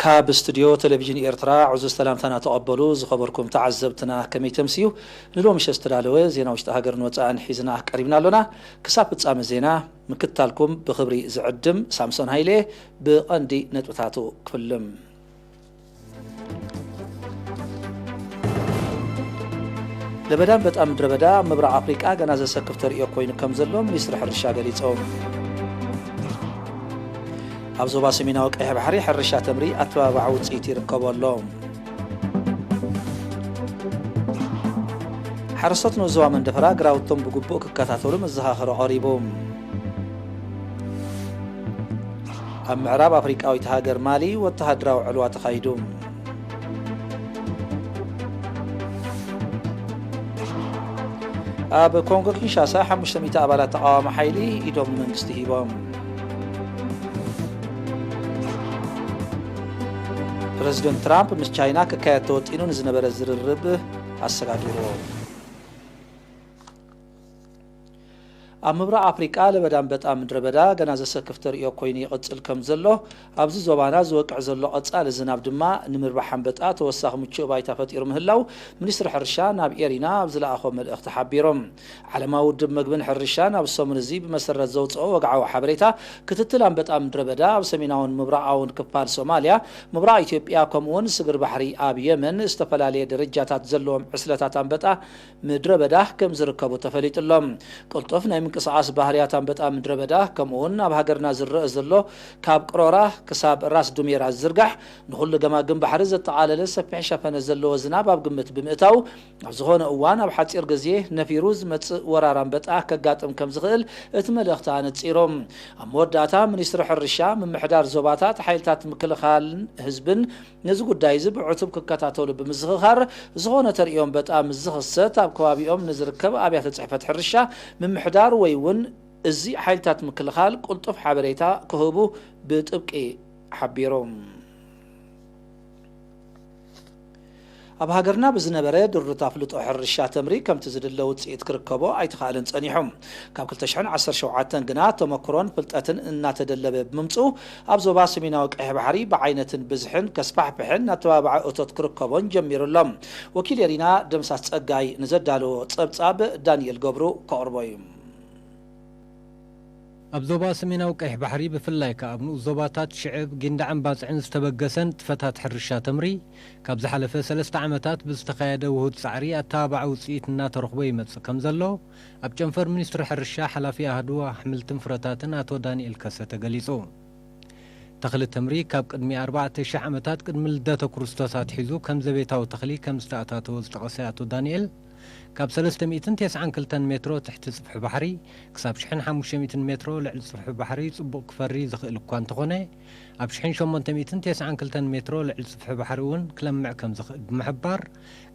ካብ ስቱድዮ ቴሌቪዥን ኤርትራ ዕዙዝ ሰላምታና ተቐበሉ። ዝኸበርኩም ተዓዘብትና ከመይ ተምስዩ? ንሎሚ ምሸት ዝተዳለወ ዜና ውሽጢ ሃገርን ወጻእን ሒዝና ቀሪብና ኣሎና። ክሳብ ፍጻመ ዜና ምክትታልኩም ብኽብሪ ዝዕድም ሳምሶን ሃይለ። ብቐንዲ ነጥብታቱ ክፍልም። ለበዳ ኣንበጣ ምድረ በዳ ኣብ ምብራቕ ኣፍሪቃ ገና ዘሰክፍ ተርእዮ ኮይኑ ከም ዘሎ ሚኒስትሪ ሕርሻ ገሊጾም። ኣብ ዞባ ሰሜናዊ ቀይሕ ባሕሪ ሕርሻ ተምሪ ኣተባባዕ ውጽኢት ይርከቦ ኣሎ። ሓረስቶት ንኡስ ዞባ መንደፈራ ግራውቶም ብግቡእ ክከታተሉ መዘኻኸሪ ቀሪቡ። ኣብ ምዕራብ ኣፍሪቃዊት ሃገር ማሊ ወተሃደራዊ ዕልዋ ተኻይዱ። ኣብ ኮንጎ ኪንሻሳ ሓሙሽተ ሚእቲ ኣባላት ተቓዋሚ ሓይሊ ኢዶም ንመንግስቲ ሂቦም። ፕረዚደንት ትራምፕ ምስ ቻይና ክካየድ ተወጢኑ ንዝነበረ ዝርርብ ኣሰጋጊርዎ። ኣብ ምብራቕ ኣፍሪቃ ለበዳ ኣንበጣ ምድረ በዳ ገና ዘሰክፍ ተርእዮ ኮይኑ ይቕጽል ከም ዘሎ፣ ኣብዚ ዞባና ዝወቅዕ ዘሎ ቀጻሊ ዝናብ ድማ ንምርባሕ ኣንበጣ ተወሳኺ ምቹእ ባይታ ፈጢሩ ምህላው ሚኒስትሪ ሕርሻ ናብ ኤሪና ኣብ ዝለኣኾ መልእኽቲ ሓቢሩ። ዓለማዊ ውድብ መግብን ሕርሻን ኣብ ሰሙን እዚ ብመሰረት ዘውጽኦ ወግዓዊ ሓበሬታ፣ ክትትል ኣንበጣ ምድረ በዳ ኣብ ሰሜናውን ምብራቓውን ክፋል ሶማልያ፣ ምብራቕ ኢትዮጵያ፣ ከምኡውን ስግር ባሕሪ ኣብ የመን ዝተፈላለየ ደረጃታት ዘለዎም ዕስለታት ኣንበጣ ምድረ በዳ ከም ዝርከቡ ተፈሊጡ ኣሎ። ቅልጡፍ ናይ ምንቅስቓስ ባህርያት ኣንበጣ ምድረ በዳ፣ ከምኡውን ኣብ ሃገርና ዝረአ ዘሎ ካብ ቅሮራ ክሳብ ራስ ዱሜራ ዝዝርጋሕ ንኹሉ ገማግም ባሕሪ ዘጠቓለለ ሰፊሕ ሸፈነ ዘለዎ ዝናብ ኣብ ግምት ብምእታው፣ ኣብ ዝኾነ እዋን ኣብ ሓጺር ግዜ ነፊሩ ዝመጽእ ወራር ኣንበጣ ከጋጥም ከም ዝኽእል እቲ መልእኽቲ ኣነጺሩ። ኣብ መወዳእታ፣ ሚኒስትሪ ሕርሻ፣ ምምሕዳር ዞባታት፣ ሓይልታት ምክልኻልን ህዝብን ነዚ ጉዳይ እዚ ብዕቱብ ክከታተሉ ብምዝኽኻር፣ ዝኾነ ተርእዮ ኣንበጣ ምስ ዝኽሰት ኣብ ከባቢኦም ንዝርከብ ኣብያተ ጽሕፈት ሕርሻ፣ ምምሕዳር ወይ እውን እዚ ሓይልታት ምክልኻል ቅልጡፍ ሓበሬታ ክህቡ ብጥብቂ ሓቢሩ። ኣብ ሃገርና ብዝነበረ ድሩት ኣፍልጦ ሕርሻ ተምሪ ከምቲ ዝድለ ውጽኢት ክርከቦ ኣይተኻእለን ጸኒሑ። ካብ ክልተ ሽሕን ዓሰርተ ሸውዓተን ግና ተመክሮን ፍልጠትን እናተደለበ ብምምጽኡ ኣብ ዞባ ሰሜናዊ ቀይሕ ባሕሪ ብዓይነትን ብዝሕን ከስፋሕፍሕን ኣተባባዒ እቶት ክርከቦን ጀሚሩ ኣሎ። ወኪል ኤሪና ደምሳስ ጸጋይ ንዘዳለዎ ጸብጻብ ዳንኤል ገብሩ ከቕርቦ እዩ። ኣብ ዞባ ሰሜናዊ ቀይሕ ባሕሪ ብፍላይ ከኣ ኣብ ንኡስ ዞባታት ሽዕብ፣ ጊንዳዕን ባጽዕን ዝተበገሰ ንጥፈታት ሕርሻ ተምሪ ካብ ዝሓለፈ ሰለስተ ዓመታት ብዝተኻየደ ውሁድ ጻዕሪ ኣተባባዒ ውጽኢት እናተረኽቦ ይመጽእ ከም ዘሎ ኣብ ጨንፈር ሚኒስትሪ ሕርሻ ሓላፊ ኣሃዱ ኣሕምልትን ፍረታትን ኣቶ ዳንኤል ከሰተ ገሊጹ። ተኽሊ ተምሪ ካብ ቅድሚ ኣርባዕተ ሽሕ ዓመታት ቅድሚ ልደተ ክርስቶስ ኣትሒዙ ከም ዘቤታዊ ተኽሊ ከም ዝተኣታተወ ዝጠቐሰ ኣቶ ዳንኤል፣ ካብ ሰለስተ ሚእትን ተስዓን ክልተን ሜትሮ ትሕቲ ጽፍሒ ባሕሪ ክሳብ ሽሕን ሓሙሽተ ሚእትን ሜትሮ ልዕሊ ጽፍሒ ባሕሪ ጽቡቕ ክፈሪ ዝኽእል እኳ እንተኾነ፣ ኣብ ሽሕን ሸሞንተ ሚእትን ተስዓን ክልተን ሜትሮ ልዕሊ ጽፍሒ ባሕሪ እውን ክለምዕ ከም ዝኽእል ብምሕባር፣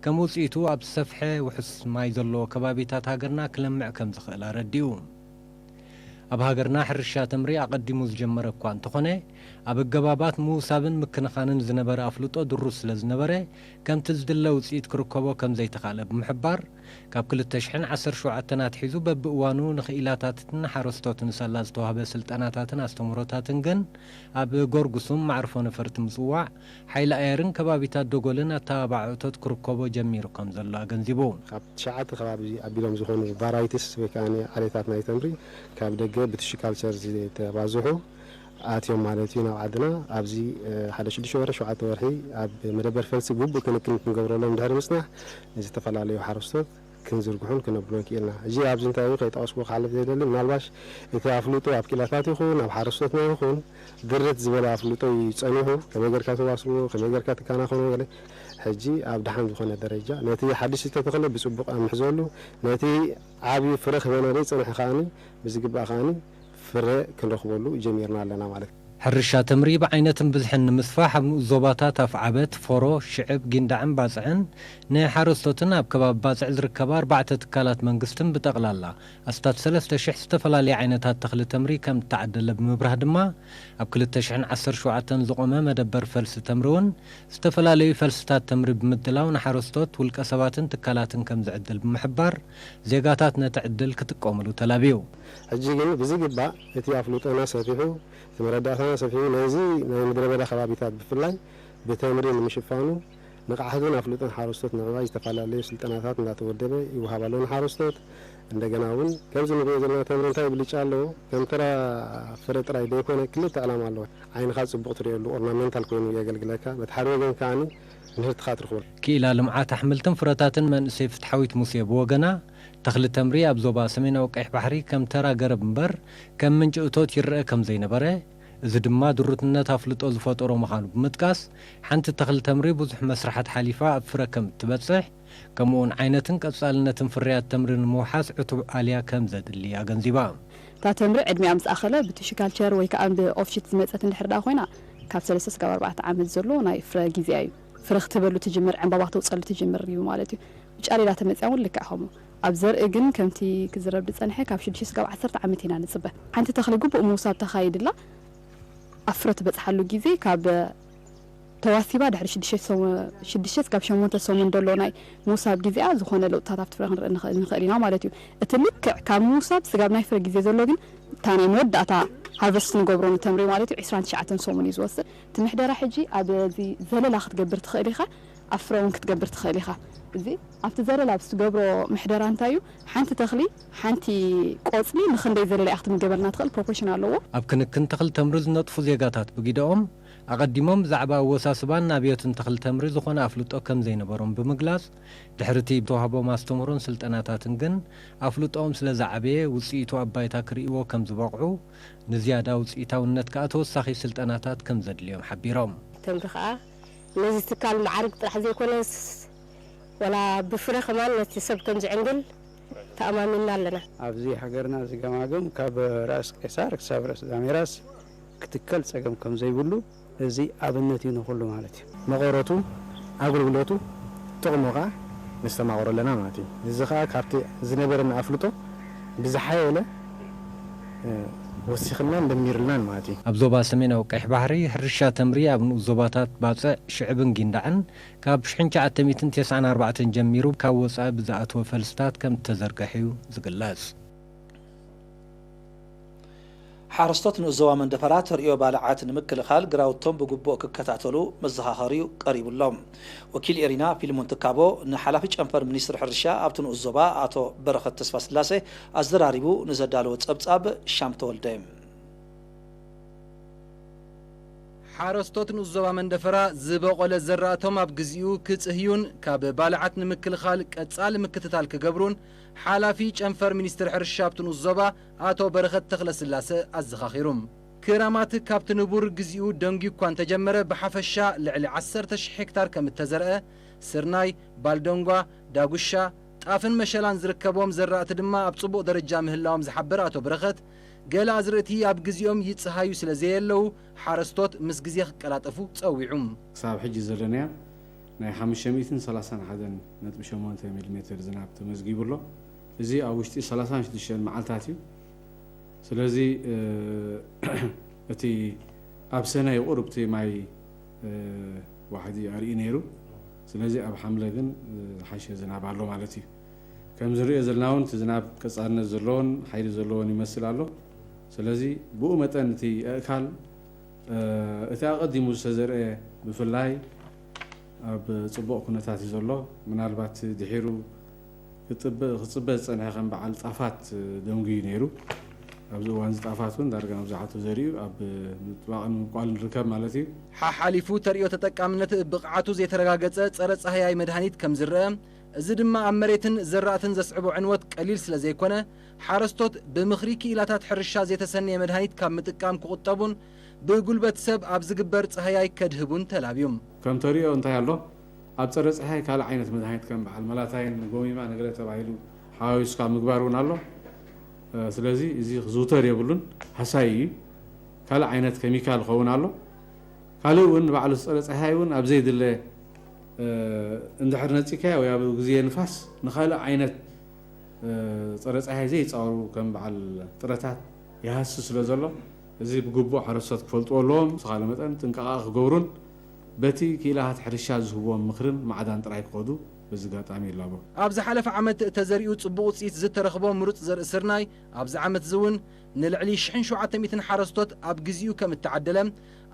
ከም ውጽኢቱ ኣብ ዝሰፍሐ ውሑስ ማይ ዘለዎ ከባቢታት ሃገርና ክለምዕ ከም ዝኽእል ኣረዲኡ። ኣብ ሃገርና ሕርሻ ተምሪ ኣቐዲሙ ዝጀመረ እኳ እንተኾነ፣ ኣብ ኣገባባት ምውሳብን ምክንኻንን ዝነበረ ኣፍልጦ ድሩት ስለ ዝነበረ፣ ከምቲ ዝድለ ውጽኢት ክርከቦ ከም ዘይተኻእለ ብምሕባር፣ ካብ ክልተ ሽሕን ዓሰርተ ሸውዓተን ኣትሒዙ በብእዋኑ ንኽኢላታትን ሓረስቶትን ሳላ ዝተዋህበ ስልጠናታትን ኣስተምህሮታትን ግን ኣብ ጎርጉሱም፣ ማዕርፎ ነፈርቲ ምጽዋዕ፣ ሓይሊ ኣየርን ከባቢታት ደጎልን ኣተባባዒ እቶት ክርከቦ ጀሚሩ ከም ዘሎ ኣገንዚቡ። ካብ ትሽዓተ ከባቢ ኣቢሎም ዝኾኑ ቫራይቲስ ወይ ከዓ ዓሌታት ናይ ተምሪ ካብ ደገ ብቲሹ ካልቸር ዝተባዝሑ ኣትዮም ማለት እዩ ናብ ዓድና። ኣብዚ፣ እ፣ ሓደ ሽዱሽተ ወርሒ፣ ሸውዓተ ወርሒ ኣብ መደበር ፈልሲ ግቡእ ክንክን ክንገብረሎም ድሕሪ ምጽናሕ፣ ንዝተፈላለዩ ሓረስቶት ክንዝርግሑን ክነብሎን ክኢልና። እዚ ኣብዚ እንታይ እዩ ከይጠቐስኩ ክሓልፍ ዘይደሊ፣ ምናልባሽ እቲ ኣፍልጦ ኣብ ክኢላታት ይኹን ኣብ ሓረስቶትና ይኹን ድርት ዝበለ ኣፍልጦ እዩ ጸኒሑ። ከመይ ጌርካ ተዋስቦ፣ ከመይ ጌርካ ትከናኸኖ ገለ። ሕጂ ኣብ ደሓን ዝኾነ ደረጃ ነቲ ሓድሽ ዝተተኽለ ብጽቡቕ ኣብ ምሕዘሉ፣ ነቲ ዓብዩ ፍረ ክህበና ዘይጸንሐ ከኣኒ ብዝግባእ ከኣኒ ፍረ ክንረኽበሉ ጀሚርና ኣለና ማለት እዩ። ሕርሻ ተምሪ ብዓይነትን ብዝሕን ንምስፋሕ ኣብ ንኡስ ዞባታት ኣፍዓበት፣ ፎሮ፣ ሽዕብ፣ ጊንዳዕን ባጽዕን ንሓረስቶትን ኣብ ከባቢ ባጽዕ ዝርከባ ኣርባዕተ ትካላት መንግስትን ብጠቕላላ ኣስታት ሰለስተ ሽሕ ዝተፈላለየ ዓይነታት ተኽሊ ተምሪ ከም እተዓደለ ብምብራህ ድማ፣ ኣብ ክልተ ሽሕን ዓሰርተ ሸውዓተን ዝቖመ መደበር ፈልሲ ተምሪ እውን ዝተፈላለዩ ፈልስታት ተምሪ ብምድላው ንሓረስቶት፣ ውልቀ ሰባትን ትካላትን ከም ዝዕድል ብምሕባር፣ ዜጋታት ነቲ ዕድል ክጥቀምሉ ተላብዩ። ሕጂ ግን ብዝግባእ እቲ ኣፍልጦና ሰፊሑ፣ እቲ መረዳእታ ሰፊሑ ነዚ ናይ ምድረ በዳ ከባቢታት ብፍላይ ብተምሪ ንምሽፋኑ ንቕሓትን ኣፍልጦን ሓረስቶት ንምዕባይ ዝተፈላለዩ ስልጠናታት እንዳተወደበ ይወሃብ ኣሎ ንሓረስቶት። እንደገና እውን ከምዚ ንሪኦ ዘለና ተምሪ እንታይ ብልጫ ኣለዎ? ከም ተራ ፍረ ጥራይ ዘይኮነ ክልተ ዕላማ ኣለዎ። ዓይንኻ ጽቡቕ ትርእየሉ ኦርናሜንታል ኮይኑ የገልግለካ። በቲ ሓደ ወገን ከኣ ምህርትኻ ትረኽበሉ። ክኢላ ልምዓት ኣሕምልትን ፍረታትን መንእሰይ ፍትሓዊት ሙሴ ብወገና፣ ተኽሊ ተምሪ ኣብ ዞባ ሰሜናዊ ቀይሕ ባሕሪ ከም ተራ ገረብ እምበር ከም ምንጪ እቶት ይረአ ከም ዘይነበረ፣ እዚ ድማ ድሩትነት ኣፍልጦ ዝፈጠሮ ምዃኑ ብምጥቃስ፣ ሓንቲ ተኽሊ ተምሪ ብዙሕ መስርሓት ሓሊፋ ኣብ ፍረ ከም እትበጽሕ፣ ከምኡውን ዓይነትን ቀጻልነትን ፍርያት ተምሪ ንምውሓስ ዕቱብ ኣልያ ከም ዘድሊ ኣገንዚባ። እታ ተምሪ ዕድሚኣ ምስ ኣኸለ ብቲሹ ካልቸር ወይ ከዓ ብኦፍሺት ዝመጸት እንድሕር ደኣ ኮይና፣ ካብ ሰለስተ ስጋብ ኣርባዕተ ዓመት ዘሎ ናይ ፍረ ግዜኣ እዩ። ፍረ ክትህበሉ ትጅምር፣ ዕምባባ ተውጸሉ ትጅምር እዩ ማለት እዩ። ብጫሌዳ ተመጽያ እውን ልክዕ ከምኡ። ኣብ ዘርኢ ግን ከምቲ ክዝረብ ዝጸንሐ ካብ ሽዱሽተ ስጋብ ዓሰርተ ዓመት ኢና ንጽበ። ሓንቲ ተኽሊ ግቡእ ምውሳብ ተኻይድላ፣ ኣብ ፍረ ትበጽሓሉ ግዜ ካብ ተዋሲባ ድሕሪ ሽዱሽተ ሰሙ-፣ ሽዱሽተ ስጋብ ሸሞንተ ሰሙን ዘሎ ናይ ምውሳብ ግዜኣ ዝኾነ ለውጥታት ኣብቲ ፍረ ክንርኢ ንኽእል፣ ንኽእል ኢና ማለት እዩ። እቲ ልክዕ ካብ ምውሳብ ስጋብ ናይ ፍረ ግዜ ዘሎ ግን እታ ናይ መወዳእታ ሃርቨስት ንገብሮ ንተምሪ ማለት እዩ ዕስራን ትሽዓተን ሰሙን እዩ ዝወስድ። እቲ ምሕደራ ሕጂ ኣብዚ ዘለላ ክትገብር ትኽእል ኢኻ፣ ኣብ ፍረ እውን ክትገብር ትኽእል ኢኻ። እዚ ኣብቲ ዘለላ ኣብ ትገብሮ ምሕደራ እንታይ እዩ? ሓንቲ ተኽሊ፣ ሓንቲ ቆጽሊ ንኽንደይ ዘለላ እያ ክትምገበልና ትኽእል ፕሮፖርሽን ኣለዎ። ኣብ ክንክን ተኽሊ ተምሪ ዝነጥፉ ዜጋታት ብጊደኦም፣ ኣቐዲሞም ብዛዕባ ኣወሳስባን ናብዮትን ተኽሊ ተምሪ ዝኾነ ኣፍልጦ ከም ዘይነበሮም ብምግላጽ፣ ድሕሪ እቲ ዝተዋህቦም ኣስተምህሮን ስልጠናታትን ግን ኣፍልጦኦም ስለ ዝዓበየ፣ ውጽኢቱ ኣብ ባይታ ክርእይዎ ከም ዝበቕዑ፣ ንዝያዳ ውጽኢታውነት ከኣ ተወሳኺ ስልጠናታት ከም ዘድልዮም ሓቢሮም። ተምሪ ከኣ ነዚ ትካል መዓርግ ጥራሕ ዘይኮነስ፣ ወላ ብፍረ ከማን ነቲ ሰብ ከም ዝዕንግል ተኣማሚንና ኣለና። ኣብዚ ሃገርና እዚ ገማግም ካብ ራእሲ ቄሳር ክሳብ ርእሲ ዳሜራስ ክትከል ጸገም ከም ዘይብሉ እዚ ኣብነት እዩ ንኹሉ ማለት እዩ። መቐረቱ፣ ኣገልግሎቱ፣ ጥቕሙ ከኣ ነስተማቕሮ ኣለና ማለት እዩ። እዚ ከኣ ካብቲ ዝነበረና ኣፍልጦ ብዝሓየለ፣ እ፣ ወሲኽናን ደሚርልናን ማለት እዩ። ኣብ ዞባ ሰሜናዊ ቀይሕ ባሕሪ ሕርሻ ተምሪ ኣብ ንኡስ ዞባታት ባጽዕ፣ ሽዕብን ጊንዳዕን ካብ ሽሕን ትሽዓተ ሚእትን ተስዓን ኣርባዕተን ጀሚሩ ካብ ወጻኢ ብዝኣተወ ፈልስታት ከም እተዘርግሐ እዩ ዝግለጽ። ሓረስቶት ንኡስ ዞባ መንደፈራ ተርእዮ ባልዓት ንምክልኻል ግራውቶም ብግቡእ ክከታተሉ መዘኻኸሪኡ ቀሪቡሎም። ወኪል ኤሪና ፊልሞን ትካቦ ንሓላፊ ጨንፈር ሚኒስትሪ ሕርሻ ኣብቲ ንኡስ ዞባ ኣቶ በረኸት ተስፋስላሴ ኣዘራሪቡ ንዘዳለዎ ጸብጻብ ሻም ተወልደ። ሓረስቶት ንኡስ ዞባ መንደፈራ ዝበቖለ ዘራእቶም ኣብ ግዜኡ ክጽህዩን ካብ ባልዓት ንምክልኻል ቀጻሊ ምክትታል ክገብሩን ሓላፊ ጨንፈር ሚኒስትሪ ሕርሻ ኣብቲ ንኡስ ዞባ ኣቶ በረኸት ተኽለስላሰ ኣዘኻኺሩ። ክራማት ካብቲ ንቡር ግዜኡ ደንጉዩ እኳ እንተጀመረ፣ ብሓፈሻ ልዕሊ ዓሰርተ ሺሕ ሄክታር ከም እተዘርአ፣ ስርናይ፣ ባልደንጓ፣ ዳጉሻ፣ ጣፍን መሸላን ዝርከቦም ዘራእቲ ድማ ኣብ ጽቡቕ ደረጃ ምህላዎም ዝሓበረ ኣቶ በረኸት፣ ገለ ኣዝርእቲ ኣብ ግዜኦም ይጽሃዩ ስለ ዘየለዉ፣ ሓረስቶት ምስ ግዜ ክቀላጠፉ ጸዊዑ። ክሳብ ሕጂ ዘለናያ ናይ ሓሙሽተ ሚእትን ሰላሳን ሓደን ነጥቢ ሸሞንተ ሚሊሜትር ዝናብ ተመዝጊቡ ኣሎ። እዚ ኣብ ውሽጢ ሰላሳን ሽዱሽተን መዓልታት እዩ። ስለዚ፣ እ፣ እቲ ኣብ ሰነ ቁሩብ እቲ ማይ፣ እ፣ ዋሕዲ ኣርኢ ነይሩ። ስለዚ ኣብ ሓምለ ግን፣ እ፣ ዝሓሸ ዝናብ ኣሎ ማለት እዩ። ከም ዝንሪኦ ዘለና እውን እቲ ዝናብ ቀጻልነት ዘለዎን ሓይሊ ዘለዎን ይመስል ኣሎ። ስለዚ ብኡ መጠን እቲ ኣእካል፣ እ፣ እቲ ኣቐዲሙ ዝተዘርአ ብፍላይ ኣብ ጽቡቕ ኩነታት እዩ ዘሎ። ምናልባት ድሒሩ ክጽበ-፣ ክጽበ ዝጸንሐ ከም በዓል ጣፋት ደንጉዩ ነይሩ። ኣብዚ እዋን እዚ ጣፋት እውን ዳርጋ መብዛሕትኡ ዘሪኡ ኣብ ምጥባቕን ምብቋልን ይርከብ ማለት እዩ። ሓሓሊፉ ተርእዮ ተጠቃምነት ብቕዓቱ ዘይተረጋገጸ ጸረ ጻህያይ መድሃኒት ከም ዝረአ፣ እዚ ድማ ኣብ መሬትን ዘራእትን ዘስዕቦ ዕንወት ቀሊል ስለ ዘይኮነ፣ ሓረስቶት ብምኽሪ ክኢላታት ሕርሻ ዘይተሰነየ መድሃኒት ካብ ምጥቃም ክቑጠቡን ብጉልበት ሰብ ኣብ ዝግበር ጻህያይ ከድህቡን ተላብዩ። ከም ተርእዮ እንታይ ኣሎ? ኣብ ጸረ ጸሓይ ካልእ ዓይነት መድሃኒት ከም በዓል መላታይን ጎሚማ ነገለ ተባሂሉ ሓዋዊስካ ምግባር እውን ኣሎ። እ፣ ስለዚ እዚ ክዝውተር የብሉን፣ ሃሳይ እዩ። ካልእ ዓይነት ኬሚካል ክኸውን ኣሎ። ካልእ እውን ንባዕሉ ጸረ ጸሓይ እውን ኣብ ዘይድለ፣ እ፣ እንድሕር ነጺካዮ ወይ ኣብ ግዜ ንፋስ ንኻልእ ዓይነት፣ እ፣ ጸረ ጸሓይ ዘይጻወሩ ከም በዓል ጥረታት ይሃስስ ስለ ዘሎ፣ እዚ ብግቡእ ሓረስቶት ክፈልጥዎ ኣለዎም። ዝኻለ መጠን ጥንቃቐ ክገብሩን በቲ ክኢላታት ሕርሻ ዝህብዎም ምኽርን ማዕዳን ጥራይ ክኸዱ በዚ ኣጋጣሚ ይላቦ። ኣብ ዝሓለፈ ዓመት ተዘሪኡ ጽቡቕ ውጽኢት ዝተረኽቦ ምሩጽ ዘርኢ ስርናይ ኣብዚ ዓመት እዚ እውን ንልዕሊ ሽሕን ሸውዓተ ሚእትን ሓረስቶት ኣብ ግዜኡ ከም እተዓደለ፣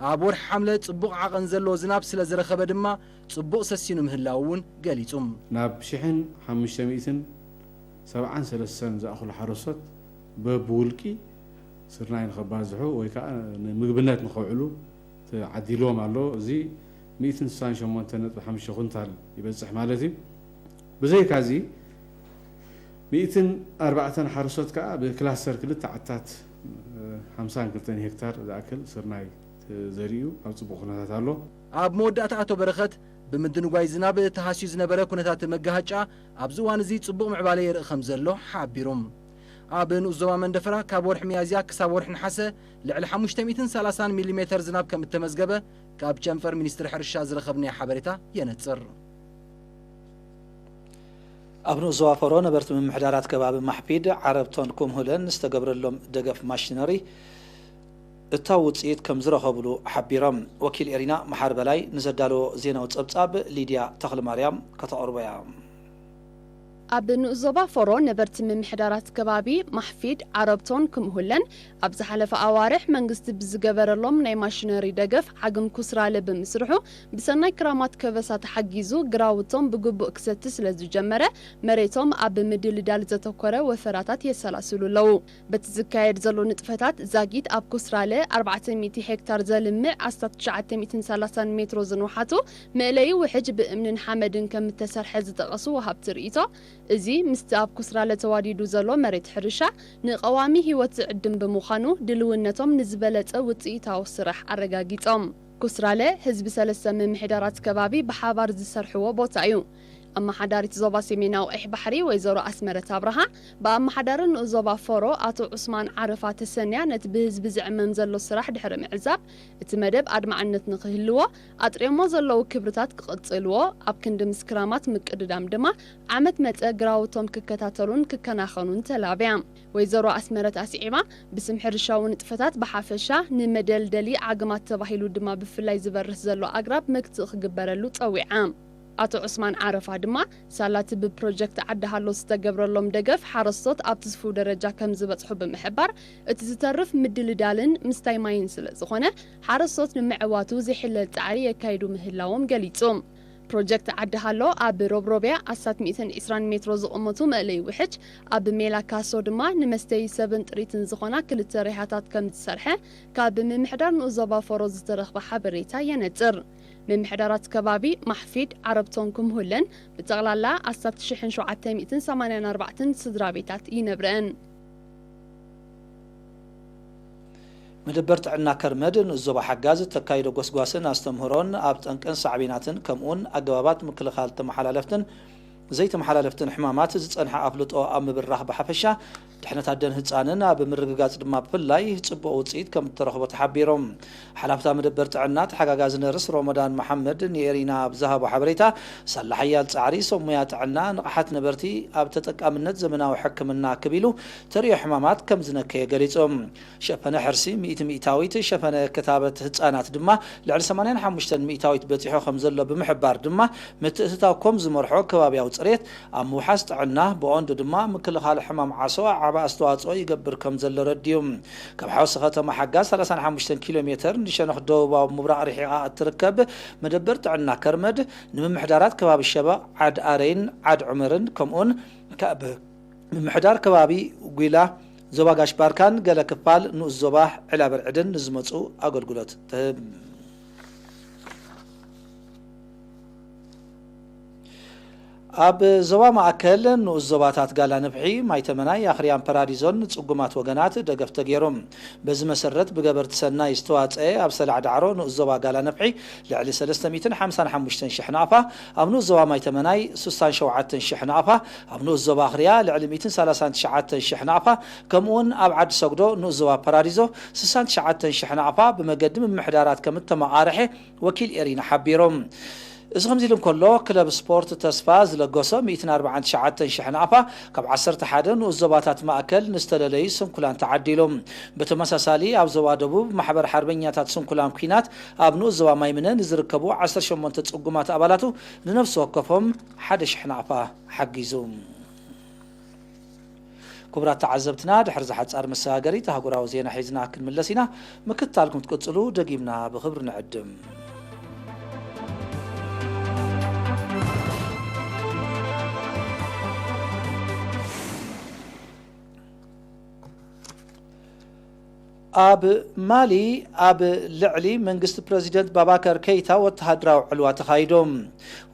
ኣብ ወርሒ ሓምለ ጽቡቕ ዓቐን ዘለዎ ዝናብ ስለ ዝረኸበ ድማ ጽቡቕ ሰሲኑ ምህላው እውን ገሊጹ። ናብ ሽሕን ሓሙሽተ ሚእትን ሰብዓን ሰለስተን ዝኣኽሉ ሓረስቶት በብውልቂ ስርናይ ንኸባዝሑ ወይ ከዓ ንምግብነት ንኸውዕሉ ተዓዲልዎም ኣሎ። እዚ ሚእትን ስሳን ሸሞንተን ነጥቢ ሓሙሽተ ኩንታል ይበጽሕ ማለት እዩ። ብዘይካ እዚ ሚእትን ኣርባዕተን ሓረስቶት ከዓ ብክላስተር ክልተ ዓታት ሓምሳን ክልተን ሄክታር ዝኣክል ስርናይ ተዘሪኡ ኣብ ጽቡቕ ኩነታት ኣሎ። ኣብ መወዳእታ ኣቶ በረኸት ብምድንጓይ ዝናብ ተሃስዩ ዝነበረ ኩነታት መጋሃጫ ኣብዚ እዋን እዚ ጽቡቕ ምዕባለ የርኢ ከም ዘሎ ሓቢሩ። ኣብ ንኡስ ዞባ መንደፈራ ካብ ወርሒ ሚያዝያ ክሳብ ወርሒ ነሓሰ ልዕሊ ሓሙሽተ ሚእትን ሰላሳን ሚሊ ሜተር ዝናብ ከም እተመዝገበ ካብ ጨንፈር ሚኒስትሪ ሕርሻ ዝረኸብናዮ ሓበሬታ የነጽር። ኣብ ንኡስ ዞባ ፈሮ ነበርቲ ምምሕዳራት ከባቢ ማሕፊድ፣ ዓረብቶን ኩምሁለን ዝተገብረሎም ደገፍ ማሽነሪ እታው ውፅኢት ከም ዝረኸብሉ ሓቢሮም። ወኪል ኤሪና መሓር በላይ ንዘዳለዎ ዜናዊ ጸብጻብ ሊድያ ተኽለማርያም ከተቕርቦ እያ። ኣብ ንኡስ ዞባ ፈሮ ነበርቲ ምምሕዳራት ከባቢ ማሕፊድ፣ ዓረብቶን ክምሁለን ኣብ ዝሓለፈ ኣዋርሕ መንግስቲ ብዝገበረሎም ናይ ማሽነሪ ደገፍ ዓግም ኩስራለ ብምስርሑ ብሰናይ ክራማት ከበሳ ተሓጊዙ ግራውቶም ብግቡእ ክሰቲ ስለ ዝጀመረ መሬቶም ኣብ ምድልዳል ዘተኮረ ወፈራታት የሰላስሉ ኣለዉ። በቲ ዝካየድ ዘሎ ንጥፈታት ዛጊት ኣብ ኩስራለ ኣርባዕተ ሚእቲ ሄክታር ዘልምዕ ኣስታት ትሽዓተ ሚእትን ሰላሳን ሜትሮ ዝንውሓቱ መእለዪ ውሕጅ ብእምንን ሓመድን ከም እተሰርሐ ዝጠቐሱ ወሃብቲ ርእይቶ፣ እዚ ምስቲ ኣብ ኩስራለ ተዋዲዱ ዘሎ መሬት ሕርሻ ንቐዋሚ ህይወት ዝዕድም ብምዃኑ ድልውነቶም ንዝበለጸ ውጽኢታዊ ስራሕ ኣረጋጊጾም። ኩስራለ ህዝቢ ሰለስተ ምምሕዳራት ከባቢ ብሓባር ዝሰርሕዎ ቦታ እዩ። ኣመሓዳሪት ዞባ ሰሜናዊ ቀይሕ ባሕሪ ወይዘሮ ኣስመረት ኣብርሃ ብኣመሓዳሪ ንኡስ ዞባ ፈሮ ኣቶ ዑስማን ዓረፋ ተሰንያ ነቲ ብህዝቢ ዝዕመም ዘሎ ስራሕ ድሕሪ ምዕዛብ እቲ መደብ ኣድማዕነት ንክህልዎ ኣጥርዮሞ ዘለዉ ክብርታት ክቕጽልዎ ኣብ ክንዲ ምስ ክራማት ምቅድዳም ድማ ዓመት መጸ ግራውቶም ክከታተሉን ክከናኸኑን ተላብያ። ወይዘሮ ኣስመረት ኣስዒባ ብስም ሕርሻዊ ንጥፈታት ብሓፈሻ ንመደልደሊ ዓግማት ተባሂሉ ድማ ብፍላይ ዝበርህ ዘሎ ኣግራብ መግትኢ ክግበረሉ ጸዊዓ። ኣቶ ዑስማን ዓረፋ ድማ ሳላቲ ብፕሮጀክት ዓዲ ሃሎ ዝተገብረሎም ደገፍ ሓረስቶት ኣብ ትስፉው ደረጃ ከም ዝበጽሑ ብምሕባር እቲ ዝተርፍ ምድልዳልን ምስታይ ማይን ስለ ዝኾነ ሓረስቶት ንምዕዋቱ ዘይሕለል ጻዕሪ የካይዱ ምህላዎም ገሊጹ። ፕሮጀክት ዓዲ ሃሎ ኣብ ሮብሮብያ ኣስታት ሚእትን ዕስራን ሜትሮ ዝቕመቱ መእለይ ውሕጅ ኣብ ሜላ ካሶ ድማ ንመስተይ ሰብን ጥሪትን ዝኾና ክልተ ሪሃታት ከም ዝሰርሐ ካብ ምምሕዳር ንኡስ ዞባ ፈሮ ዝተረኽበ ሓበሬታ የነጽር። ምምሕዳራት ከባቢ ማሕፊድ፣ ዓረብቶን ክምሁለን ብጠቕላላ ኣስታት ሽሕን ሸውዓተ ሚእትን ሰማንያን ኣርባዕተን ስድራ ቤታት ይነብረን። መደበር ጥዕና ከርመድ ንኡስ ዞባ ሓጋዝ እተካይዶ ጎስጓስን ኣስተምህሮን ኣብ ጠንቅን ሳዕቤናትን ከምኡውን ኣገባባት ምክልኻል ተመሓላለፍትን ዘይተመሓላለፍትን ሕማማት ዝጸንሐ ኣፍልጦ ኣብ ምብራኽ ብሓፈሻ ድሕነት ኣደን ህጻንን ኣብ ምርግጋጽ ድማ ብፍላይ ጽቡቕ ውጽኢት ከም እተረኽቦ ተሓቢሮም። ሓላፍታ መደበር ጥዕና ተሓጋጋዚ ነርስ ሮመዳን መሓመድ ንኤሪና ኣብ ዝሃቦ ሓበሬታ ሳላ ሓያል ጻዕሪ ሰብ ሙያ ጥዕና ንቕሓት ነበርቲ ኣብ ተጠቃምነት ዘመናዊ ሕክምና ክብ ኢሉ ተርእዮ ሕማማት ከም ዝነከየ ገሊጹ። ሸፈነ ሕርሲ ሚእቲ ሚእታዊት፣ ሸፈነ ክታበት ህጻናት ድማ ልዕሊ ሰማንያን ሓሙሽተን ሚእታዊት በጺሑ ከም ዘሎ ብምሕባር ድማ ምትእትታው ከም ዝመርሖ ከባብያዊ ጽሬት ኣብ ምውሓስ ጥዕና ብቐንዱ ድማ ምክልኻል ሕማም ዓሶ ዓቢ ኣስተዋጽኦ ይገብር ከም ዘሎ ረድዩ። ካብ ሓውሲ ከተማ ሓጋ ሰላሳን ሓሙሽተን ኪሎ ሜተር ንሸነኽ ደቡባዊ ምብራቕ ርሒቓ እትርከብ መደበር ጥዕና ከርመድ ንምምሕዳራት ከባቢ ሸበቕ፣ ዓድ ኣረይን ዓድ ዑመርን ከምኡውን ካብ ምምሕዳር ከባቢ ጒላ ዞባ ጋሽ ባርካን ገለ ክፋል ንኡስ ዞባ ዕላበርዕድን ንዝመጹ ኣገልግሎት ትህብ። ኣብ ዞባ ማእከል ንኡስ ዞባታት ጋላ ንፍሒ፣ ማይተመናይ፣ ኣኽርያን ፓራዲዞን ንጽጉማት ወገናት ደገፍ ተገይሩ። በዚ መሰረት ብገበርቲ ሰናይ ዝተዋጸአ ኣብ ሰላዕ ዳዕሮ ንኡስ ዞባ ጋላ ንፍሒ ልዕሊ ሰለስተ ሚእትን ሓምሳን ሓሙሽተን ሽሕ ናቕፋ፣ ኣብ ንኡስ ዞባ ማይተመናይ ስሳን ሸውዓተን ሽሕ ናቕፋ፣ ኣብ ንኡስ ዞባ ኣኽርያ ልዕሊ ሚእትን ሰላሳን ትሽዓተን ሽሕ ናቕፋ፣ ከምኡውን ኣብ ዓዲ ሰጉዶ ንኡስ ዞባ ፓራዲዞ ስሳን ትሽዓተን ሽሕ ናቕፋ ብመገዲ ምምሕዳራት ከም እተመቓርሐ ወኪል ኤሪና ሓቢሮም። እዚ ከምዚ ኢሉ እንከሎ፣ ክለብ ስፖርት ተስፋ ዝለገሶ ሚእትን ኣርባዓን ትሽዓተን ሽሕ ናቕፋ ካብ ዓሰርተ ሓደ ንኡስ ዞባታት ማእከል ንዝተለለዩ ስንኩላን ተዓዲሉ። ብተመሳሳሊ፣ ኣብ ዞባ ደቡብ፣ ማሕበር ሓርበኛታት ስንኩላን ኲናት ኣብ ንኡስ ዞባ ማይምነ ንዝርከቡ ዓሰርተ ሸሞንተ ጽጉማት ኣባላቱ ንነፍሲ ወከፎም ሓደ ሽሕ ናቕፋ ሓጊዙ። ክቡራት ተዓዘብትና፣ ድሕሪ ዝሓጻር መሰጋገሪት ኣህጉራዊ ዜና ሒዝና ክንምለስ ኢና። ምክትታልኩም ትቅጽሉ ደጊምና ብኽብሪ ንዕድም። ኣብ ማሊ፣ ኣብ ልዕሊ መንግስቲ ፕረዚደንት ባባከር ኬይታ ወተሃደራዊ ዕልዋ ተኻይዱ።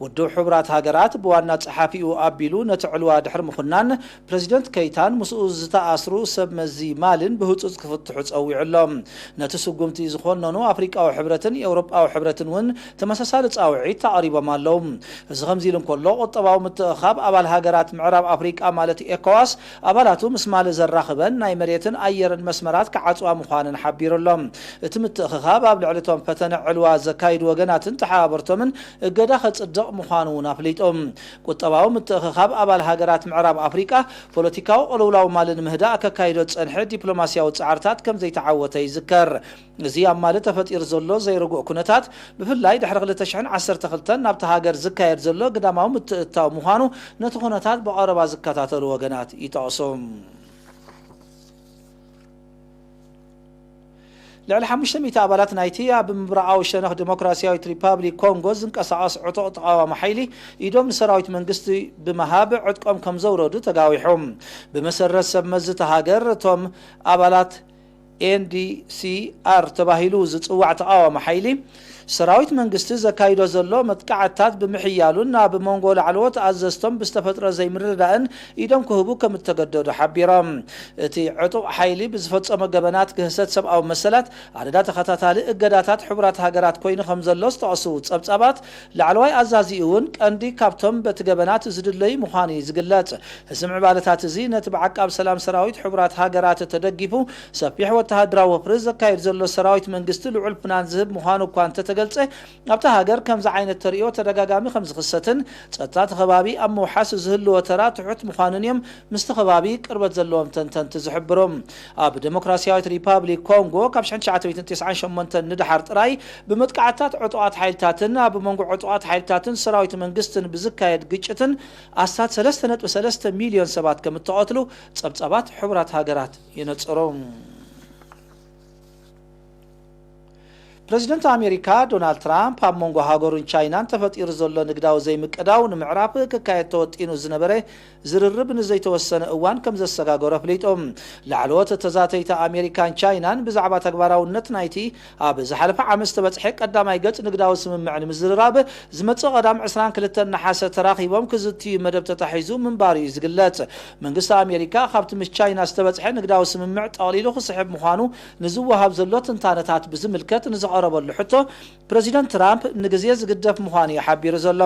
ውድብ ሕቡራት ሃገራት ብዋና ጸሓፊኡ ኣቢሉ ነቲ ዕልዋ ድሕሪ ምኹናን፣ ፕረዚደንት ኬይታን ምስኡ ዝተኣስሩ ሰብ መዚ ማልን ብህጹጽ ክፍትሑ ጸዊዑ ኣሎ። ነቲ ስጉምቲ ዝኾነኑ ኣፍሪቃዊ ሕብረትን ኤውሮጳዊ ሕብረትን እውን ተመሳሳሊ ጻውዒት ኣቕሪቦም ኣለዉ። እዚ ከምዚ ኢሉ እንከሎ፣ ቁጠባዊ ምትእኻብ ኣባል ሃገራት ምዕራብ ኣፍሪቃ ማለት ኤኮዋስ ኣባላቱ ምስ ማሊ ዘራኽበን ናይ መሬትን ኣየርን መስመራት ክዓጽዋ ምዃነን ሓቢሩ ኣሎ። እቲ ምትእኽኻብ ኣብ ልዕሊ እቶም ፈተነ ዕልዋ ዘካይዱ ወገናትን ተሓባበርቶምን እገዳ ከጽድቕ ምዃኑ እውን ኣፍሊጡ። ቁጠባዊ ምትእኽኻብ ኣባል ሃገራት ምዕራብ ኣፍሪቃ ፖለቲካዊ ቅልውላው ማሊ ንምህዳእ ከካይዶ ዝጸንሐ ዲፕሎማስያዊ ጻዕርታት ከም ዘይተዓወተ ይዝከር። እዚ ኣብ ማሊ ተፈጢሩ ዘሎ ዘይርጉእ ኩነታት፣ ብፍላይ ድሕሪ ክልተ ሽሕን ዓሰርተ ክልተን ናብታ ሃገር ዝካየድ ዘሎ ግዳማዊ ምትእትታው ምዃኑ ነቲ ኩነታት ብቐረባ ዝከታተሉ ወገናት ይጠቕሱ። ልዕሊ ሓሙሽተ ሚእቲ ኣባላት ናይቲ ኣብ ምብራቓዊ ሸነኽ ዲሞክራስያዊት ሪፓብሊክ ኮንጎ ዝንቀሳቐስ ዕጡቕ ተቓዋሚ ሓይሊ ኢዶም ንሰራዊት መንግስቲ ብምሃብ ዕጥቆም ከም ዘውረዱ ተጋዊሑ። ብመሰረት ሰብ መዚ እታ ሃገር፣ እቶም ኣባላት ኤንዲሲኣር ተባሂሉ ዝጽዋዕ ተቓዋሚ ሓይሊ፣ ሰራዊት መንግስቲ ዘካይዶ ዘሎ መጥቃዕትታት ብምሕያሉን ኣብ መንጎ ላዕለዎት ኣዘዝቶም ብዝተፈጥረ ዘይምርድዳእን ኢዶም ክህቡ ከም እተገደዱ ሓቢሮም። እቲ ዕጡቕ ሓይሊ ብዝፈጸሞ ገበናት ግህሰት ሰብኣዊ መሰላት ኣደዳ ተኸታታሊ እገዳታት ሕቡራት ሃገራት ኮይኑ ከም ዘሎ ዝጠቕሱ ጸብጻባት፣ ላዕለዋይ ኣዛዚኡ እውን ቀንዲ ካብቶም በቲ ገበናት ዝድለዩ ምዃኑ እዩ ዝግለጽ። እዚ ምዕባለታት እዚ ነቲ ብዓቃብ ሰላም ሰራዊት ሕቡራት ሃገራት ተደጊፉ ሰፊሕ ወተሃደራዊ ወፍሪ ዘካይድ ዘሎ ሰራዊት መንግስቲ ልዑል ፍናን ዝህብ ምዃኑ እኳ እንተተገልጸ፣ ኣብታ ሃገር ከምዚ ዓይነት ተርእዮ ተደጋጋሚ ከም ዝኽሰትን ጸጥታ እቲ ከባቢ ኣብ ምውሓስ ዝህልዎ ተራ ትሑት ምዃኑን እዮም ምስቲ ከባቢ ቅርበት ዘለዎም ተንተንቲ ዝሕብሩ። ኣብ ዲሞክራስያዊት ሪፓብሊክ ኮንጎ ካብ ሽሕን ትሽዓተ ሚእትን ተስዓን ሸሞንተን ንደሓር ጥራይ ብመጥቃዕትታት ዕጡቓት ሓይልታትን ኣብ መንጎ ዕጡቓት ሓይልታትን ሰራዊት መንግስትን ብዝካየድ ግጭትን ኣስታት ሰለስተ ነጥቢ ሰለስተ ሚልዮን ሰባት ከም እተቐትሉ ጸብጻባት ሕቡራት ሃገራት የነጽሩ። ፕረዚደንት ኣሜሪካ ዶናልድ ትራምፕ ኣብ መንጎ ሃገሩን ቻይናን ተፈጢሩ ዘሎ ንግዳዊ ዘይምቅዳው ንምዕራፍ ክካየድ ተወጢኑ ዝነበረ ዝርርብ ንዘይተወሰነ እዋን ከም ዘሰጋገሮ ኣፍሊጡ። ላዕለዎት ተዛተይቲ ኣሜሪካን ቻይናን ብዛዕባ ተግባራውነት ናይቲ ኣብ ዝሓለፈ ዓመት ዝተበጽሐ ቀዳማይ ገጽ ንግዳዊ ስምምዕ ንምዝርራብ ዝመጽእ ቀዳም ዕስራን ክልተን ነሓሰ ተራኺቦም ክዝትዩ መደብ ተታሒዙ ምንባሩ እዩ ዝግለጽ። መንግስቲ ኣሜሪካ ካብቲ ምስ ቻይና ዝተበጽሐ ንግዳዊ ስምምዕ ጠቕሊሉ ክስሕብ ምዃኑ ንዝወሃብ ዘሎ ትንታነታት ብዝምልከት ንዝቐረበሉ ሕቶ፣ ፕረዚደንት ትራምፕ ንግዜ ዝግደፍ ምዃኑ እዩ ሓቢሩ ዘሎ።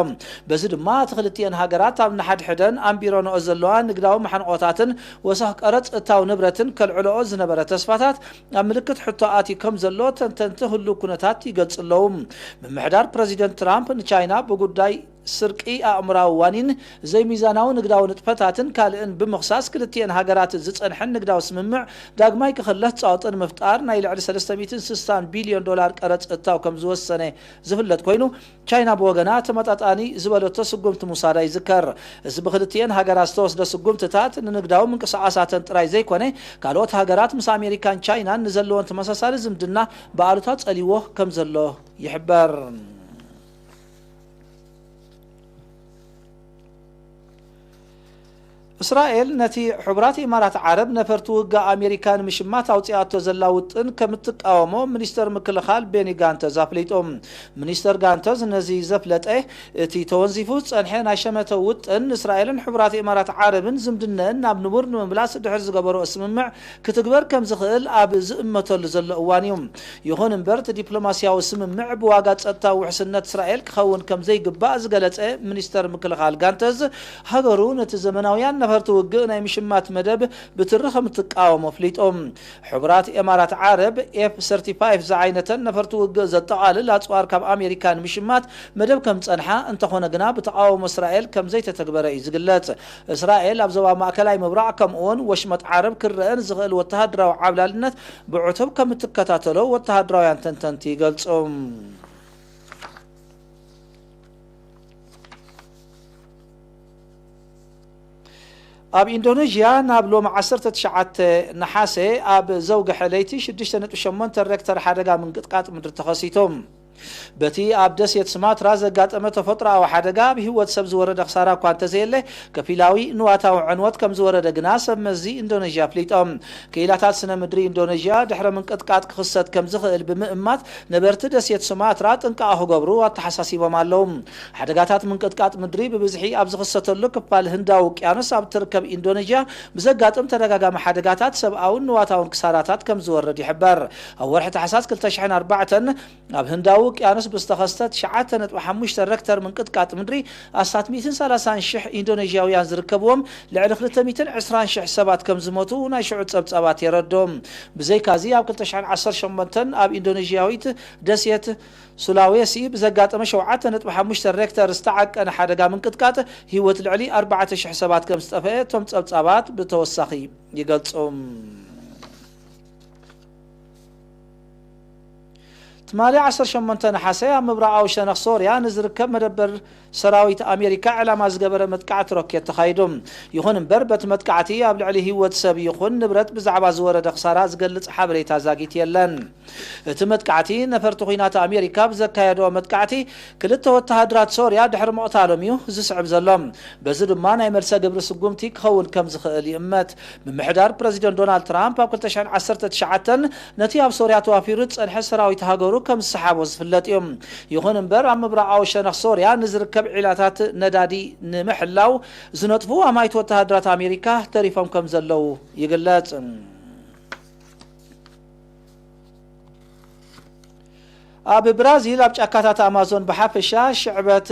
በዚ ድማ እቲ ክልቲኤን ሃገራት ኣብ ንሓድሕደን ኣንቢረንኦ ዘለዋ ንግዳዊ ማሕንቖታትን ወሰኽ ቀረጽ እታው ንብረትን ከልዕልኦ ዝነበረ ተስፋታት ኣብ ምልክት ሕቶ ኣትዩ ከም ዘሎ ተንተንቲ ህሉው ኩነታት ይገልጹ ኣለዉ። ምምሕዳር ፕረዚደንት ትራምፕ ንቻይና ብጉዳይ ስርቂ ኣእምራዊ ዋኒን፣ ዘይሚዛናዊ ንግዳዊ ንጥፈታትን ካልእን ብምኽሳስ፣ ክልቲኤን ሃገራት ዝጸንሐን ንግዳዊ ስምምዕ ዳግማይ ክኽለስ ጸቕጢ ንምፍጣር ናይ ልዕሊ ሰለስተ ሚእትን ስሳን ቢልዮን ዶላር ቀረጽ እታው ከም ዝወሰነ ዝፍለጥ ኮይኑ፣ ቻይና ብወገና ተመጣጣኒ ዝበለቶ ስጉምቲ ምውሳዳ ይዝከር። እዚ ብክልቲኤን ሃገራት ዝተወስደ ስጉምትታት ንንግዳዊ ምንቅስቓሳተን ጥራይ ዘይኮነ፣ ካልኦት ሃገራት ምስ ኣሜሪካን ቻይናን ንዘለወን ተመሳሳሊ ዝምድና ብኣሉታ ጸልይዎ ከም ዘሎ ይሕበር። እስራኤል ነቲ ሕቡራት ኢማራት ዓረብ ነፈርቲ ውግእ ኣሜሪካ ንምሽማት ኣውጺኣቶ ዘላ ውጥን ከም እትቃወሞ ሚኒስተር ምክልኻል ቤኒ ጋንተዝ ኣፍሊጡ። ሚኒስተር ጋንተዝ ነዚ ዘፍለጠ፣ እቲ ተወንዚፉ ዝጸንሐ ናይ ሸመተ ውጥን ንእስራኤልን ሕቡራት ኢማራት ዓረብን ዝምድነአን ናብ ንቡር ንምምላስ ድሕሪ ዝገበርኦ ስምምዕ ክትግበር ከም ዝኽእል ኣብ ዝእመተሉ ዘሎ እዋን እዩ። ይኹን እምበር፣ እቲ ዲፕሎማስያዊ ስምምዕ ብዋጋ ጸጥታዊ ውሕስነት እስራኤል ክኸውን ከም ዘይግባእ ዝገለጸ ሚኒስተር ምክልኻል ጋንተዝ፣ ሃገሩ ነቲ ዘመናውያን ነፈርቲ ውግእ ናይ ምሽማት መደብ ብትሪ ከም እትቃወሞ ኣፍሊጡ። ሕቡራት ኤማራት ዓረብ ኤፍ ሰርቲፋይቭ ዝዓይነተን ነፈርቲ ውግእ ዘጠቓልል ኣጽዋር ካብ ኣሜሪካ ንምሽማት መደብ ከም ጸንሓ፣ እንተኾነ ግና ብተቓውሞ እስራኤል ከም ዘይተተግበረ እዩ ዝግለጽ። እስራኤል ኣብ ዞባ ማእከላይ ምብራቕ ከምኡውን ወሽመጥ ዓረብ ክረአ ንዝኽእል ወተሃደራዊ ዓብላልነት ብዕቱብ ከም እትከታተሎ ወተሃደራውያን ተንተንቲ ይገልጹ። ኣብ ኢንዶኔዥያ ናብ ሎሚ ዓሰርተ ትሽዓተ ነሓሰ ኣብ ዘውግሐ ለይቲ ሽዱሽተ ነጥቢ ሸሞንተ ሬክተር ሓደጋ ምንቅጥቃጥ ምድሪ ተኸሲቱ። በቲ ኣብ ደሴት ስማትራ ዘጋጠመ ተፈጥሮኣዊ ሓደጋ ኣብ ህይወት ሰብ ዝወረደ ክሳራ እኳ እንተዘየለ፣ ከፊላዊ ንዋታዊ ዕንወት ከም ዝወረደ ግና ሰብ መዚ ኢንዶኔዥያ ኣፍሊጦም። ክኢላታት ስነ ምድሪ ኢንዶኔዥያ ድሕሪ ምንቅጥቃጥ ክኽሰት ከም ዝኽእል ብምእማት፣ ነበርቲ ደሴት ሱማትራ ጥንቃቐ ክገብሩ ኣተሓሳሲቦም ኣለዉ። ሓደጋታት ምንቅጥቃጥ ምድሪ ብብዝሒ ኣብ ዝኽሰተሉ ክፋል ህንዳዊ ውቅያኖስ ኣብ ትርከብ ኢንዶኔዥያ ብዘጋጥም ተደጋጋሚ ሓደጋታት ሰብኣውን ንዋታውን ክሳራታት ከም ዝወርድ ይሕበር። ኣብ ወርሒ ታሕሳስ ክልተ ሽሕን ኣርባዕተን ኣብ ህንዳዊ ውቅያኖስ ብዝተኸስተ ትሽዓተ ነጥቢ ሓሙሽተ ረክተር ምንቅጥቃጥ ምድሪ ኣስታት ሚእትን ሰላሳን ሽሕ ኢንዶኔዥያውያን ዝርከብዎም ልዕሊ ክልተ ሚእትን ዕስራን ሽሕ ሰባት ከም ዝሞቱ ናይ ሽዑ ጸብጻባት የረድኡ። ብዘይካዚ ኣብ ክልተ ሽሕን ዓሰርተ ሸሞንተን ኣብ ኢንዶኔዥያዊት ደሴት ሱላዌሲ ብዘጋጠመ ሸውዓተ ነጥቢ ሓሙሽተ ሬክተር ዝተዓቀነ ሓደጋ ምንቅጥቃጥ ህይወት ልዕሊ ኣርባዕተ ሽሕ ሰባት ከም ዝጠፍአ እቶም ጸብጻባት ብተወሳኺ ይገልጹ። ትማሊ ዓሰርተ ሸሞንተ ነሓሰ ኣብ ምብራቓዊ ሸነኽ ሶርያ ንዝርከብ መደበር ሰራዊት ኣሜሪካ ዕላማ ዝገበረ መጥቃዕቲ ሮኬት ተኻይዱ። ይኹን እምበር፣ በቲ መጥቃዕቲ ኣብ ልዕሊ ህይወት ሰብ ይኹን ንብረት ብዛዕባ ዝወረደ ክሳራ ዝገልጽ ሓበሬታ ዛጊት የለን። እቲ መጥቃዕቲ፣ ነፈርቲ ኲናት ኣሜሪካ ብዘካየድኦ መጥቃዕቲ ክልተ ወተሃደራት ሶርያ ድሕሪ ምቕታሎም እዩ ዝስዕብ ዘሎ። በዚ ድማ ናይ መልሰ ግብሪ ስጉምቲ ክኸውን ከም ዝኽእል ይእመት። ምምሕዳር ፕረዚደንት ዶናልድ ትራምፕ ኣብ ክልተ ሽሕን ዓሰርተ ትሽዓተን ነቲ ኣብ ሶርያ ተዋፊሩ ዝጸንሐ ሰራዊት ሃገሩ ከም ዝሰሓቦ ዝፍለጥ እዩ። ይኹን እምበር፣ ኣብ ምብራቓዊ ሸነኽ ሶርያ ንዝርከብ ዒላታት ነዳዲ ንምሕላው ዝነጥፉ ኣማይት ወተሃደራት ኣሜሪካ ተሪፎም ከም ዘለዉ ይግለጽ። ኣብ ብራዚል ኣብ ጫካታት ኣማዞን ብሓፈሻ፣ ሽዕበት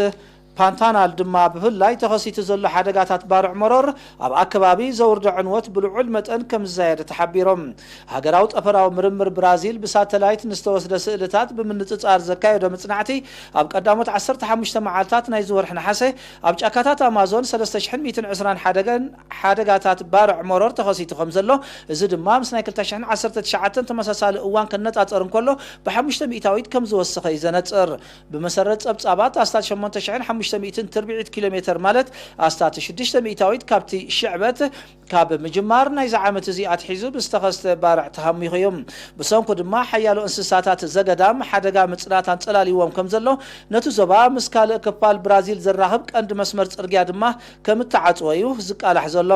ፓንታናል ድማ ብፍላይ ተኸሲቱ ዘሎ ሓደጋታት ባርዕ መሮር ኣብ ኣከባቢ ዘውርዶ ዕንወት ብልዑል መጠን ከም ዝዛየደ ተሓቢሮም። ሃገራዊ ጠፈራዊ ምርምር ብራዚል ብሳተላይት ንዝተወስደ ስእልታት ብምንጽጻር ዘካየዶ መጽናዕቲ፣ ኣብ ቀዳሞት ዓሰርተ ሓሙሽተ መዓልታት ናይዚ ወርሒ ነሓሰ ኣብ ጫካታት ኣማዞን ሰለስተ ሽሕን ሚእትን ዕስራን ሓደገን ሓደጋታት ባርዕ መሮር ተኸሲቱ ከም ዘሎ፣ እዚ ድማ ምስ ናይ ክልተ ሽሕን ዓሰርተ ትሽዓተን ተመሳሳሊ እዋን ክነጻጸር እንከሎ፣ ብሓሙሽተ ሚእታዊት ከም ዝወሰኸ እዩ ዘነጽር። ብመሰረት ጸብጻባት፣ ኣስታት ሸሞንተ ሽሕን ሓሙሽተ ሚእትን ትርብዒት ኪሎ ሜተር፣ ማለት ኣስታት ሽዱሽተ ሚእታዊት ካብቲ ሽዕበት፣ ካብ ምጅማር ናይዚ ዓመት እዚ ኣትሒዙ ብዝተኸስተ ባርዕ ተሃሚኹ እዩ። ብሰንኩ ድማ ሓያሎ እንስሳታት ዘገዳም ሓደጋ ምጽናት ኣንጸላልይዎም ከም ዘሎ፣ ነቲ ዞባ ምስ ካልእ ክፋል ብራዚል ዘራኽብ ቀንዲ መስመር ጽርግያ ድማ ከም እተዓጽወ እዩ ዝቃላሕ ዘሎ።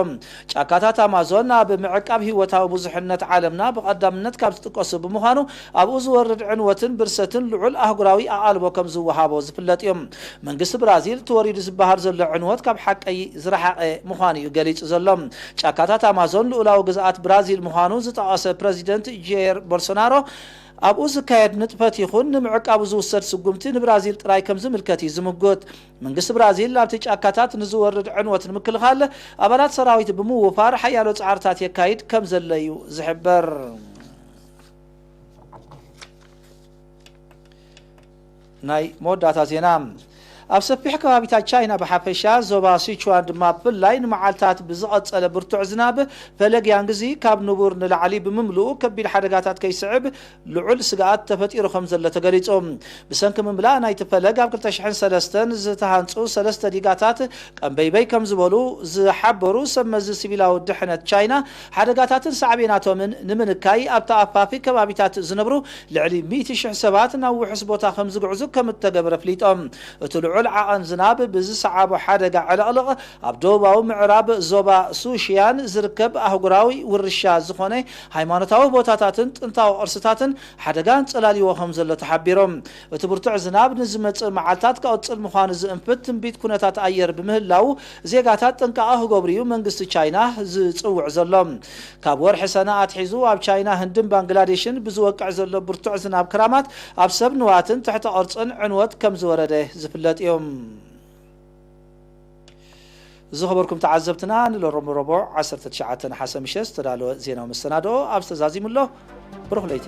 ጫካታት ኣማዞን ኣብ ምዕቃብ ህይወታዊ ብዙሕነት ዓለምና ብቐዳምነት ካብ ዝጥቀሱ ብምዃኑ፣ ኣብኡ ዝወርድ ዕንወትን ብርሰትን ልዑል ኣህጉራዊ ኣቓልቦ ከም ዝወሃቦ ዝፍለጥ እዩ። መንግስቲ ብራዚል፣ እቲ ወሪዱ ዝበሃል ዘሎ ዕንወት ካብ ሓቀይ ዝረሓቐ ምዃኑ እዩ ገሊጹ ዘሎ። ጫካታት ኣማዞን ልኡላዊ ግዝኣት ብራዚል ምዃኑ ዝጠቐሰ ፕረዚደንት ጄር ቦልሶናሮ፣ ኣብኡ ዝካየድ ንጥፈት ይኹን ንምዕቃቡ ዝውሰድ ስጉምቲ ንብራዚል ጥራይ ከም ዝምልከት እዩ ዝምጉት። መንግስቲ ብራዚል፣ ኣብቲ ጫካታት ንዝወርድ ዕንወት ንምክልኻል ኣባላት ሰራዊት ብምውፋር ሓያሎ ጻዕርታት የካይድ ከም ዘሎ እዩ ዝሕበር። ናይ መወዳእታ ዜና። ኣብ ሰፊሕ ከባቢታት ቻይና ብሓፈሻ፣ ዞባ ሲቹዋን ድማ ብፍላይ፣ ንመዓልታት ብዝቐጸለ ብርቱዕ ዝናብ፣ ፈለግ ያንግዚ ካብ ንቡር ንላዕሊ ብምምልኡ፣ ከቢድ ሓደጋታት ከይስዕብ ልዑል ስግኣት ተፈጢሩ ከም ዘሎ ተገሊጹ። ብሰንኪ ምምላእ ናይቲ ፈለግ፣ ኣብ ክልተ ሽሕን ሰለስተን ዝተሃንጹ ሰለስተ ዲጋታት ቀንበይበይ ከም ዝበሉ ዝሓበሩ ሰብ መዚ ሲቪላዊ ድሕነት ቻይና፣ ሓደጋታትን ሳዕቤናቶምን ንምንካይ፣ ኣብ ተኣፋፊ ከባቢታት ዝነብሩ ልዕሊ ሚእቲ ሽሕ ሰባት ናብ ውሑስ ቦታ ከም ዝግዕዙ ከም እተገብረ ኣፍሊጦም። እቲ ልዑል ዓቐን ዝናብ ብዝሰዓቦ ሓደጋ ዕልቕልቕ፣ ኣብ ደቡባዊ ምዕራብ ዞባ ሱሽያን ዝርከብ ኣህጉራዊ ውርሻ ዝኾነ ሃይማኖታዊ ቦታታትን ጥንታዊ ቅርስታትን ሓደጋ ኣንጸላልይዎ ከም ዘሎ ተሓቢሮም። እቲ ብርቱዕ ዝናብ ንዝመጽእ መዓልታት ክቕጽል ምዃኑ ዝእንፍት ትንቢት ኩነታት ኣየር ብምህላው፣ ዜጋታት ጥንቃቐ ክገብሩ እዩ መንግስቲ ቻይና ዝጽውዕ ዘሎ። ካብ ወርሒ ሰነ ኣትሒዙ፣ ኣብ ቻይና፣ ህንድን ባንግላዴሽን ብዝወቅዕ ዘሎ ብርቱዕ ዝናብ ክራማት፣ ኣብ ሰብ ንዋትን ትሕተ ቅርጽን ዕንወት ከም ዝወረደ ዝፍለጥ እዩ። ዝኸበርኩም ተዓዘብትና፣ ንሎሮም ረቡዕ ዓሰርተ ትሽዓተ ነሓሰ ምሸት ዝተዳለወ ዜናዊ መሰናድኦ ኣብዚ ተዛዚሙ ኣሎ። ብሩኽ ለይቲ።